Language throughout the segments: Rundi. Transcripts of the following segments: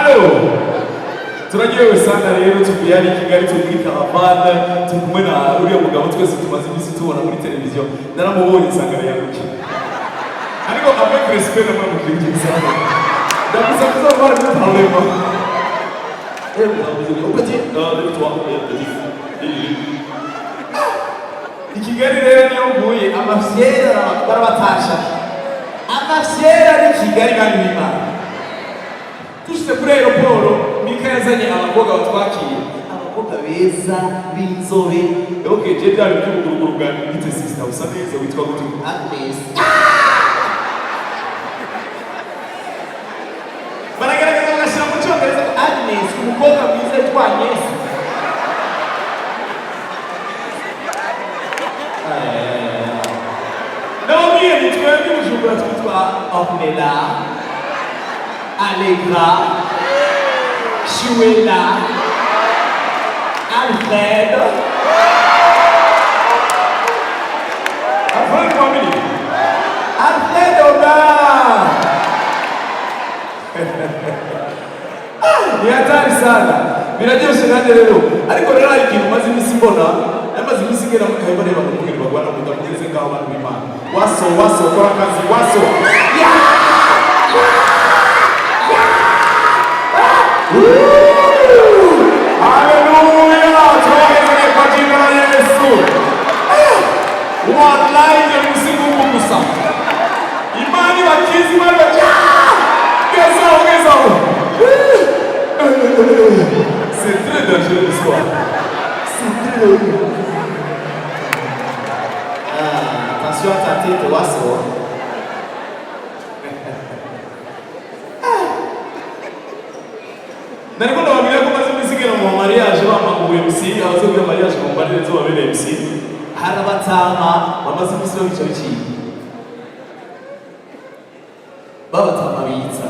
Alo, turaryohewe sana rero. Tuvuye hano i Kigali, turi muri caravane, turi kumwe na uriya mugabo twese tumaze iminsi tubona muri televiziyo. Naramubonye nsanga yaruke, ariko avec respect namwamubwiye sana, ndagusaba kuzavana muri parlement. Eh, vous petit, lève-toi, petit. I Kigali rero niyo mvuye, amafyera barabatasha, amafyera ari Kigali kandi b'Imana. Dushitse kuri aéroport, Mika yazanye abakobwa batwakiye, abakobwa beza b'inzobe. OK, je bya bintu by'ubuguruguru bwa bite. Sister, usa neza, witwa gute? Agnes. Baragaragaza bagashyira mu Cyongereza ko Agnes, umukobwa mwiza witwa Agnes. Nababwiye ni twebwe Bujumbura twitwa Ornella, Allegra, Shuela, Alfred. Alfred Mwamini, Alfred Oga. Ni hatari sana, biraryoshye nanjye rero. Ariko rero hari ikintu maze iminsi mbona, namaze iminsi ngera mu kahe bareba umubiri bagwana mu ndamugeze ngaho. Abantu b'Imana, waso waso, kora akazi waso. Ya! Ya! Haleluya, turabahezanye kwa jina la Yesu. Wallahi ibyo bintu si ngubu gusa. Imana ibakize, Imana ibakize. Gezaho, gezaho. C'est très dangereux l'histoire. C'est très dangereux. Ah, attention à ta tête, waso. Nariko ndababwira ko maze iminsi igera mu mariage, bampa ubu MC, abazogira mariage mu mbarire zobabere MC. Hari abatama bamaze iminsi babica biciye. Babatama bitsa.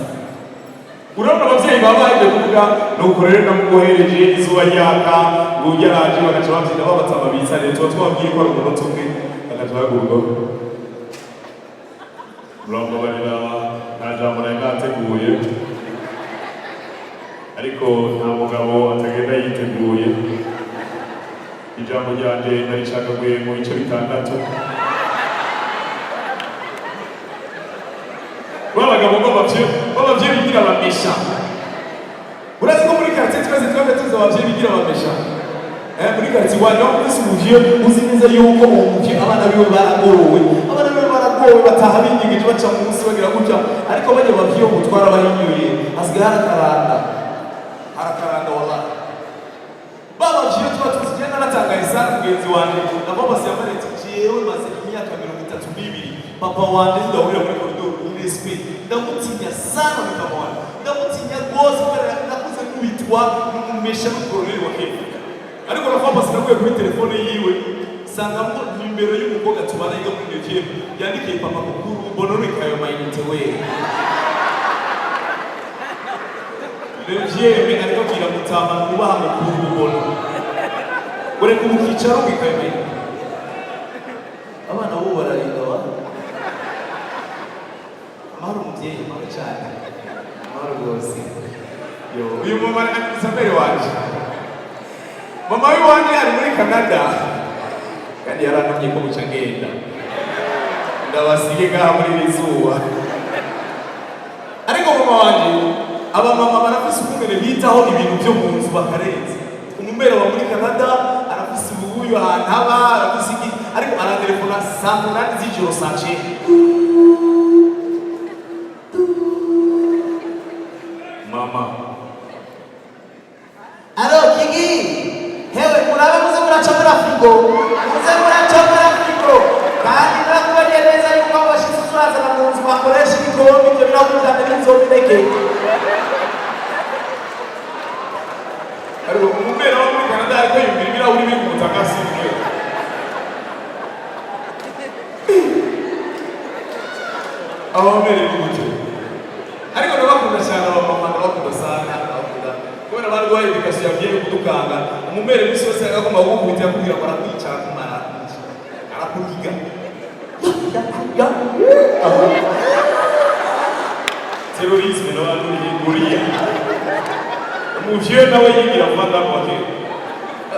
Urabona abavyeyi baba baje kuvuga nuko rero namubohereje izuba ryaka ngo yaraje, bagaca babyina. Babatama bitsa rero tuba twababwiye ko ari umunota umwe, bagaca bahaguruka. Murambabarira, nta jambo nari nateguye, ariko nta mugabo atagenda yiteguye. Ijambo ryanje naricagaguye mu bice bitandatu. Babagabo b'abavyeyi bigira abamesha, urazi ko muri quartier twese twaba tuzi abavyeyi bigira abamesha. Eh, muri quartier iwanyu aho ufise umuvyeyi uzi neza yuko uwo muvyeyi abana biwe baragowe, abana biwe baragowe, bataha binyegeje, baca munsi bagira gutya, ariko bajya bavyeyi umutwara bahinyuye, hasigaye harakaranda, harakaranda wallahi. Babavyeyi tuba tuzi. Je naratangaye sana, mugenzi wanje navo basi yambare ati: "Jewe maze imyaka 32, papa wanje tudahurira muri koridoro, ni respect, ndamutinya sana mukama wanje, ndamutinya rwose kubera nakuze nkubitwa n'umumesha n'umukoroneri wa hepfo." Ariko na papa sinakuye kuri telefone yiwe sangamo nimero y'umukobwa tubana yiga muri neuvième, yandikiye papa mukuru mbonore ayo mayinite we neuvième, ariko abwira mutama nubaha mukuru mubona ureka umukicaro wikayomenya. Abana bo bararinda ba amahoro. Umubyeyi, amahoro cyane, amahoro rwose. Yo, uyu mama ni Isabelle wanje, mama w'iwanje ari muri Canada kandi yarantumye ko buca ngenda ndabasige ngaha muri iri zuba. Ariko mama wanje, abamama barafise ukungene bitaho ibintu byo mu nzu bakarenza. Umumera wa muri Canada arafise ubuyu ahantu aba, arafise iki, ariko aratelefona saa 8 z'ijoro, saa 9. Mama. Alo, Kigi. Hewe, murabe muze muraca muri frigo. Muze muraca muri frigo. Kandi narakubariye neza yuko abashitsi turazana mu nzu bakoresha ibikombe, ibyo birahuri vyanje ntibizobireke. Ariko umumera wo muri Canada ariko yumvira ibirahuri biri ku mutaka simwe. Abamere ni gutyo, ariko ndabakunda cyane abamama, ndabakunda sana, ndabakunda kubera bari guhaye education yagiye kudukanga. Umumere iminsi yose agomba kugukubita, yakubwira ngo arakwica, arakumara, arakwica, arakuniga. Terrorisme n'abantu buriya. Umuvyeyi nawe yigira Van Damme, wake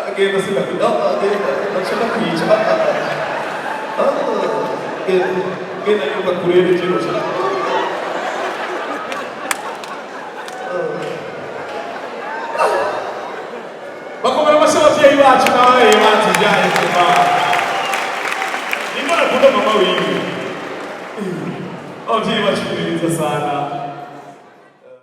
agenda sindakwica, agenda ndashaka kwica, genda genda yuka kurebe ikintu ushaka. Bakomera amashyi abavyeyi bacu n'ababyeyi batubyaye. Kuva nimba nakunda mama wiwe, abavyeyi bacu ni beza sana.